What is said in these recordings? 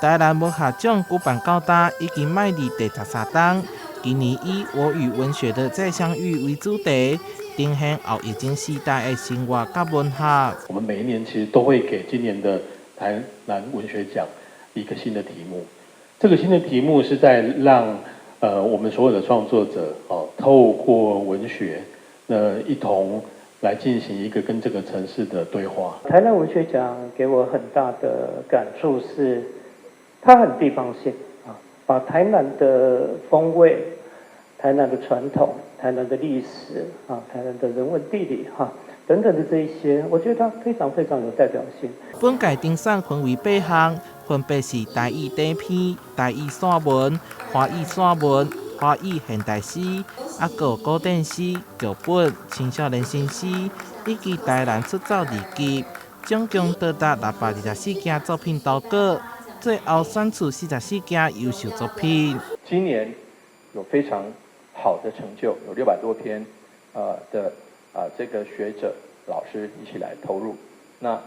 台南文學獎舉辦到今已經邁入第13冬，今年以“我與文學的再相遇”為主題，呈現後疫情時代的生活佮文學。我們每一年其實都會給今年的台南文學獎一個新的題目，這個新的題目是在讓我們所有的創作者哦，透過文學，一同來進行一個跟這個城市的對話。台南文學獎給我很大的感觸是，它很地方性啊，把台南的風味、台南的傳統、台南的歷史啊、台南的人文地理哈等等的這一些，我覺得它非常非常有代表性。本屆評選分為八項，分別是台語短篇、台語散文、華語散文、華語現代詩、閣有古典詩、劇本、青少年新詩，以及台南出走日記，總共多達624件作品投稿，最後選出44件優秀作品。今年有非常好的成就，有600多篇，的啊這個學者老師一起來投入。那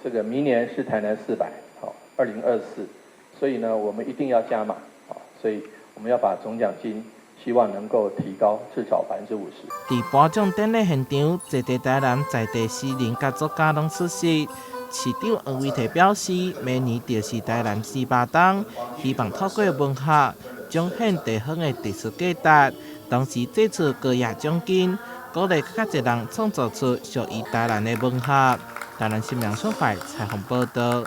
這個明年是台南400，好，2024，所以呢，我們一定要加碼，啊，所以我們要把總獎金希望能夠提高至少50%。佇頒獎典禮現場，在地台南在地詩人佮作家攏出席。市長黃維提表示，明年就是台南400冬，希望透過文學彰顯地方的特殊價值，同時祭出高額獎金，鼓勵較濟人創作出屬於台南的文學。台南新聞所採訪報導。